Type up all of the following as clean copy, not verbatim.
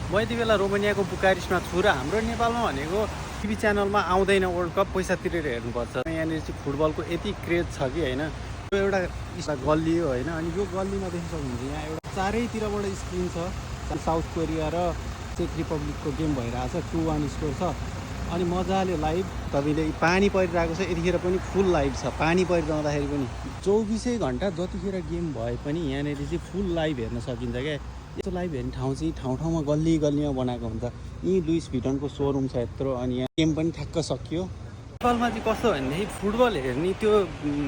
म यति बेला रोमानियाको बुकारेस्टमा छु र हाम्रो नेपालमा भनेको टिभी च्यानलमा आउँदैन वर्ल्ड कप, पैसा तिरेर हेर्नुपर्छ। यहाँनिर चाहिँ फुटबलको यति क्रेज छ कि होइन। यो एउटा गल्ली हो होइन, अनि यो गल्लीमा देख्न सक्नुहुन्छ यहाँ एउटा चारैतिरबाट स्क्रिन छ। साउथ कोरिया र चेक रिपब्लिकको गेम भइरहेछ, 2-1 स्कोर छ। अनि मजाले लाइभ तपाईँले पानी परिरहेको छ, यतिखेर पनि फुल लाइभ छ। पानी परिरहँदाखेरि पनि 24 घन्टा जतिखेर गेम भए पनि यहाँनिर चाहिँ फुल लाइभ हेर्न सकिन्छ क्या। यस्तो लाइभ हेर्ने ठाउँ चाहिँ ठाउँ गल्ली गल्लीमा बनाएको हुन्छ। यहीँ लुइस भिटनको सोरुम छ यत्रो, अनि यहाँ गेम पनि ठ्याक्क सकियो। नेपालमा चाहिँ कस्तो भनेदेखि फुटबल हेर्ने त्यो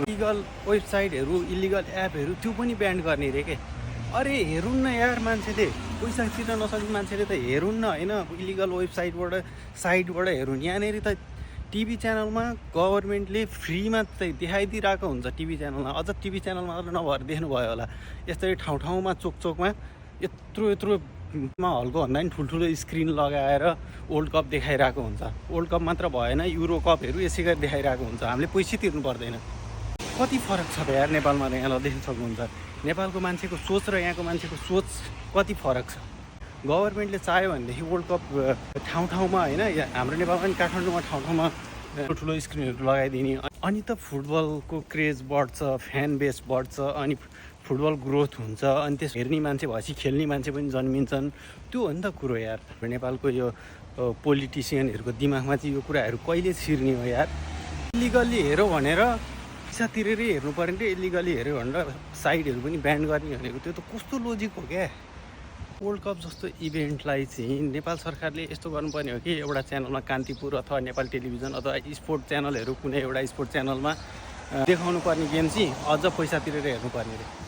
इलिगल वेबसाइटहरू, इलिगल एपहरू त्यो पनि ब्यान्ड गर्ने रे के। अरे हेरुन् न यार, मान्छेले पैसा तिर्न नसक्ने मान्छेले त हेरुन् न होइन, इलिगल साइटबाट हेरुन्। यहाँनिर त टिभी च्यानलमा गभर्मेन्टले फ्रीमा देखाइदिइरहेको हुन्छ। टिभी च्यानलमा अझ टिभी च्यानल मात्र नभएर देख्नुभयो होला, यस्तै ठाउँमा चोकमा यत्रोमा हल्को भन्दा पनि ठुल्ठुलो स्क्रिन लगाएर वर्ल्ड कप देखाइरहेको हुन्छ। वर्ल्ड कप मात्र भएन, युरो कपहरू यसै गरी देखाइरहेको हुन्छ। हामीले पैसा तिर्नु पर्दैन। कति फरक छ त यार नेपालमा र यहाँलाई देख्न सक्नुहुन्छ। नेपालको मान्छेको सोच र यहाँको मान्छेको सोच कति फरक छ। गभर्मेन्टले चाह्यो भनेदेखि वर्ल्ड कप ठाउँमा होइन, हाम्रो नेपालमा पनि काठमाडौँमा ठाउँमा ठुलो स्क्रिनहरू लगाइदिने, अनि त फुटबलको क्रेज बढ्छ, फ्यान बेस बढ्छ, अनि फुटबल ग्रोथ हुन्छ, अनि त्यस हेर्ने मान्छे भएपछि खेल्ने मान्छे पनि जन्मिन्छन्। त्यो हो नि त कुरो यार। नेपालको यो पोलिटिसियनहरूको दिमागमा चाहिँ यो कुराहरू कहिले छिर्ने हो यार। इलिगल्ली हेऱ्यो भनेर पैसा तिरेरै हेर्नु पऱ्यो नि, इलिगली हेऱ्यो भनेर साइटहरू पनि ब्यान्ड गर्ने भनेको त्यो त कस्तो लोजिक हो क्या। वर्ल्ड कप जस्तो इभेन्टलाई चाहिँ नेपाल सरकारले यस्तो गर्नुपर्ने हो कि एउटा च्यानलमा, कान्तिपुर अथवा नेपाल टेलिभिजन अथवा स्पोर्ट च्यानलहरू, कुनै एउटा स्पोर्ट च्यानलमा देखाउनु पर्ने गेम चाहिँ अझ पैसा तिरेर हेर्नुपर्ने रे।